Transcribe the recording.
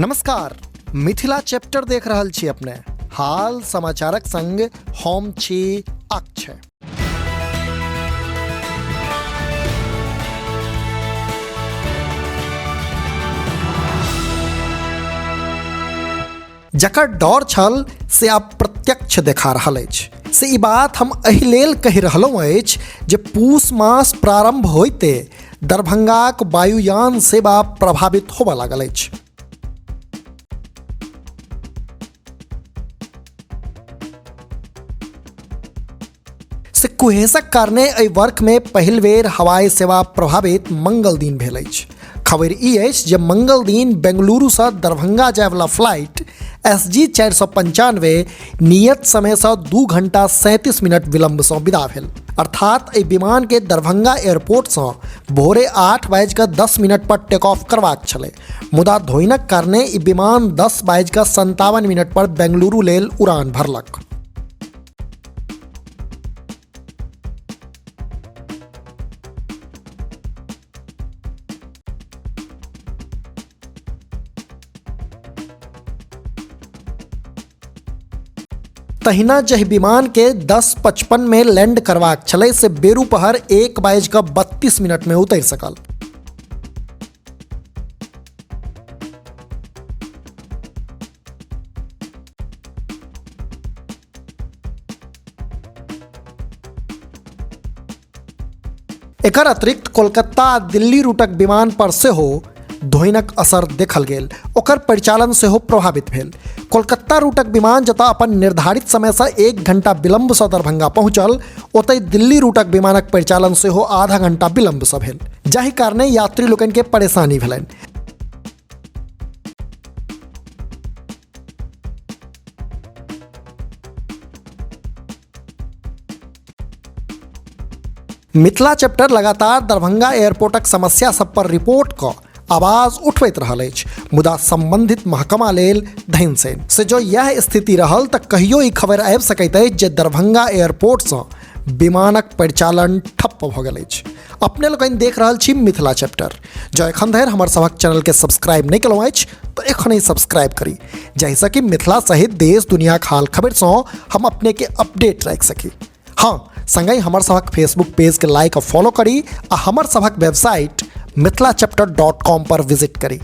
नमस्कार, मिथिला चैप्टर देख रहल छी अपने। हाल समाचारक संग हम छी अक्षय। जकर डर छल से आब प्रत्यक्ष देखा रहल अछि। से ई बात हम एहि लेल कहि रहलहुँ अछि जे पूस मास प्रारंभ होइते दरभंगाक वायुयान सेवा प्रभावित होबऽ लागल अछि। से कुहेसक कारणे एहि वर्षमे पहिल बेर हवाई सेवा प्रभावित मंगल दिन भेल अछि। खबरि ई अछि जे मंगल दिन बेंगलुरुसँ दरभंगा जायवला फ्लाइट एस जी 495 नियत समयसँ 2 घंटा 37 मिनट विलम्बसँ विदा भेल। अर्थात एहि विमानके दरभंगा एयरपोर्टसँ भोरे 8:10 पर टेक ऑफ करबाक छलै, मुदा धोइनक कारणे ई विमान 10:57 पर बेंगलुरु लेल उड़ान भरलक। तहिना जाहि विमान के 10:55 में लैंड करबाक छलै से बेरूपहर 1:32 में उतरि सकल। एकर अतिरिक्त कोलकाता आ दिल्ली रूटक विमान पर सेहो धोइनक असर देखल गेल। ओकर परिचालन सेहो प्रभावित भेल। कोलकाता रूटक विमान जतऽ अपन निर्धारित समयसँ 1 घंटा विलम्बसँ दरभंगा पहुँचल, ओतहि दिल्ली रूटक विमानक परिचालन सेहो आधा घंटा विलम्बसँ भेल, जाहि कारणे यात्री लोकनिके परेशानी भेलनि। मिथिला चैप्टर लगातार दरभंगा एयरपोर्टक समस्या सब पर रिपोर्ट क आवाज उठबैत रहल अछि, मुदा संबंधित महकमा लेल धैनसेन से जो यह स्थिति रहल तऽ कहियो ई खबर आबि सकैत अछि जे दरभंगा एयरपोर्टसँ विमानक परिचालन ठप्प भऽ गेल अछि। अपने लोकनि देख रहल छी मिथिला चैप्टर। जँ एखन धरि हमर सभक चैनलके सब्सक्राइब नहि केलहुँ अछि तऽ एखन सब्सक्राइब करी, जाहिसँ कि मिथिला सहित देश दुनियाक हाल खबरिसँ हम अपनेके अपडेट राखि सकी। हाँ, संगहि हमर सभक फेसबुक पेजके लाइक आ फॉलो करी आ हमर सभक वेबसाइट मिथिलाचैप्टर.com पर विजिट करी।